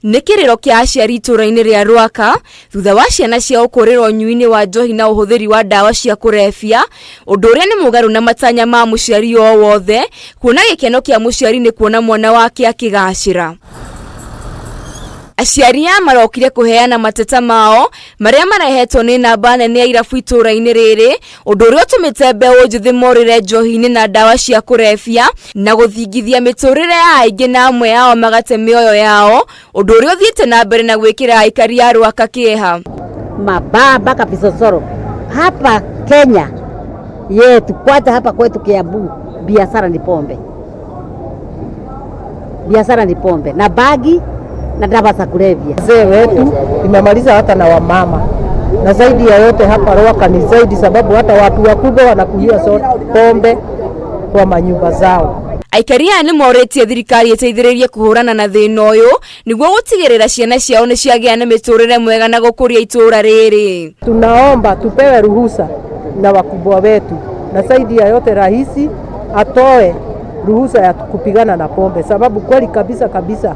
Nĩ kĩrĩro kĩa aciari itũũra-inĩ rĩa Rwaka thutha wa ciana ciao kũrĩra ũnyui-inĩ wa njohi na ũhũthĩri wa ndawa cia kũrebia, ũndũ ũrĩa nĩ mũgarũ na matanya ma mũciari o wothe, kuona gĩkeno kĩa mũciari nĩ kuona mwana wake akĩgacĩra. Aciari aya marokire kũheana mateta mao marĩa marehetwo nĩ namba nene ya irabu itũũra-inĩ rĩrĩ, ũndũ ũrĩa ũtũmĩte mbeũ njĩthĩ morĩre njohi-inĩ na ndawa cia kũrebia na gũthingithia mĩtũrĩre ya aingĩ na amwe ao magate mĩoyo yao, ũndũ ũrĩa ũthiĩte na mbere na gwĩkĩra aikari a Rwaka kĩeha. Mabaa mpaka visosoro hapa Kenya yetu, kwanza hapa kwetu Kiambu, biashara ni pombe, biashara ni pombe na bagi na dawa za kulevya. Wazee wetu imemaliza hata na wamama, na zaidi ya yote hapa Rwaka ni zaidi, sababu hata watu wakubwa wanakunywa pombe kwa manyumba zao. Aikari aya nĩ morĩtie thirikari ĩteithĩrĩrie kũhũrana na thĩna ũyũ nĩguo gũtigĩrĩra ciana ciao nĩ ciagĩa na mĩtũrĩre mwega na gũkũria itũũra rĩrĩ. Tunaomba tupewe ruhusa na wakubwa wetu, na zaidi ya yote rahisi atoe ruhusa ya kupigana na pombe, sababu kweli kabisa kabisa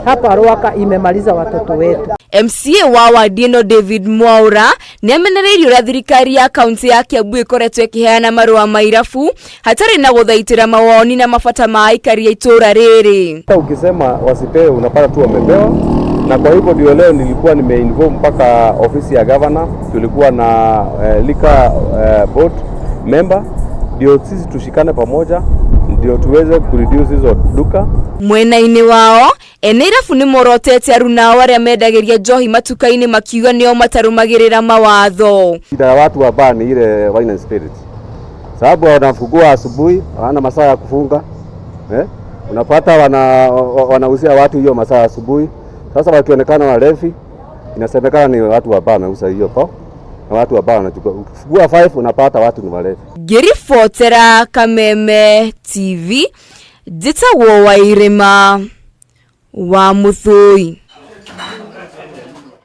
hapa Rwaka imemaliza watoto wetu. MCA wa wadi ĩno David Mwaura nĩ amenereirie ũrĩa thirikari ya kaunti ya Kiambu ĩkoretwo ĩkĩheana marũa ma irabu hatarĩ na gũthaitĩra mawoni na mabata ma aikari a itũũra rĩrĩ. Hata ukisema wasipewe unapata tu wamepewa, na kwa hivyo ndio leo nilikuwa nimeinvolve mpaka ofisi ya governor, tulikuwa na liquor board member, ndio sisi tushikane pamoja ndio tuweze kureduce hizo duka. Mwena-inĩ wao ene irabu nĩ morotete aruna ao arĩa mendagĩria njohi matuka-inĩ makiuga nĩo matarũmagĩrĩra mawatho. Shida ya watu wa bar ni ile wine and spirit, sababu wanafungua asubuhi, hawana masaa ya kufunga. Unapata wanauzia watu hiyo masaa ya asubuhi. Sasa wakionekana walevi, inasemekana ni watu wa bar wanauza hiyo po, na watu wa bar wanachukua. Ukifungua 5 unapata watu ni walevi. Ngĩribotera Kameme TV, njĩtagwo Wairĩma wa Mũthũi.